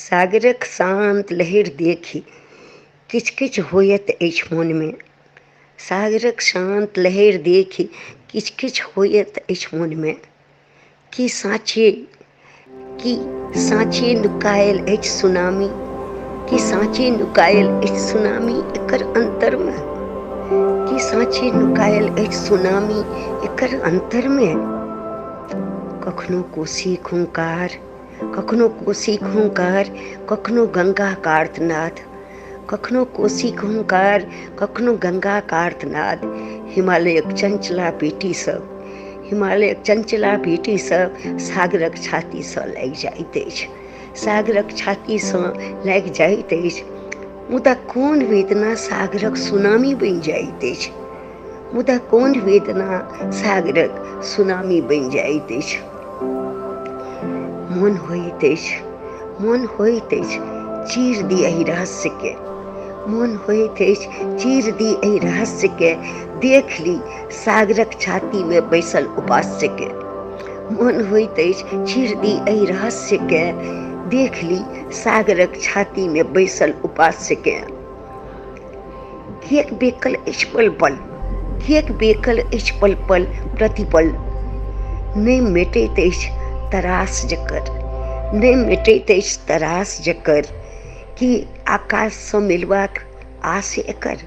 सागरक शान्त लहरि देखि किछु किछु होइत अछि मोनमे। सागरक शान्त लहरि देखि किछु किछु होइत अछि मोनमे। की साँचे की साँचे नुकायल अछि सुनामी, की साँचे नुकायल अछि सुनामी एकर अन्तरमे। की साँचे नुकायल अछि सुनामी एकर अन्तरमे। कखनो कोसीक हुंकार, कखनो कोसीक हुंकार, कखनो गंगाक आर्तनाद, कखनो कोसीक हुंकार, कखनो गंगाक आर्तनाद। हिमालयक चंचला बेटी सब, हिमालयक चंचला बेटी सब सागरक छातीसँ लागि जाइत अछि, सागरक छातीसँ लागि जाइत अछि। मुदा कोन वेदना सागरक सुनामी बनि जाइत अछि, मुदा कोन वेदना सागरक सुनामी बनि जाइत अछि। मोन होइत अछि, मोन होइत अछि चीर दी एहि रहस्यके, मोन होइत अछि चीर दी एहि रहस्यके, देख ली सागरक छातीमे बैसल उपास्यके। मोन होइत अछि चीर दी एहि रहस्यके, देख ली सागरक छातीमे बैसल उपास्यके। किएक बेकल अछि पल पल, किएक बेकल अछि पल पल प्रतिपल, नहि मेटैत अछि तरास जकर, नहि मेटैत अछि तरास जकर। की आकाशसँ मिलबाक आस एकर,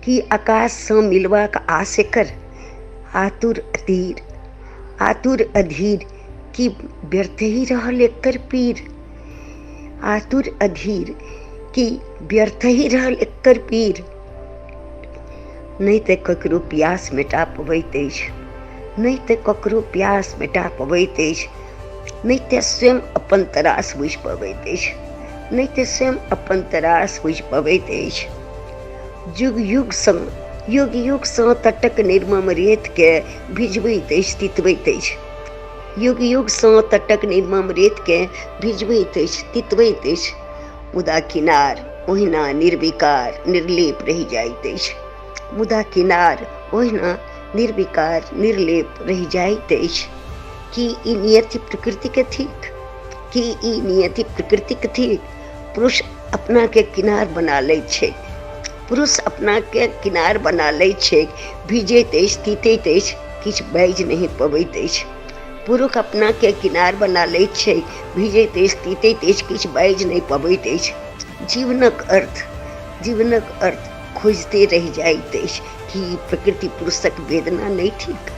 की आकाशसँ मिलबाक आस एकर। आतुर अधीर, आतुर अधीर की व्यर्थ ही रहल एकर पीर, आतुर अधीर की व्यर्थ ही रहल एकर पीर। नहि तऽ ककरो प्यास मेटा पबैत अछि, नहि तऽ ककरो प्यास मेटा पबैत अछि, नहि तऽ स्वयं अपन तरास बुझि पबैत अछि, नहि तऽ स्वयं अपन तरास बुझि पबैत अछि। युग युगसँ, युग युगसँ तटक निर्मम रेतके भिजबैत अछि, तितबैत अछि। युग युगसँ तटक निर्मम रेतके भिजबैत अछि, तितबैत अछि। मुदा किनार ओहिना निर्विकार निर्लेप रहि जाइत अछि, मुदा किनार ओहिना निर्विकार निर्लेप रहि जाइत अछि। की ई नियति प्रकृतिके थिक, की ई नियति प्रकृतिक थिक। पुरुष अपनाके किनार बना लैत छैक, पुरुष अपनाके किनार बना लैत छैक, भिजैत अछि, तितैत अछि, किछु बाजि नहि पबैत अछि। पुरुष अपनाके किनार बना लैत छैक, भिजैत अछि, तितैत अछि, किछु बाजि नहि पबैत अछि। जीवनक अर्थ, जीवनक अर्थ खोजिते रहि जाइत अछि। की ई प्रकृति पुरुषक वेदना नहि थिक?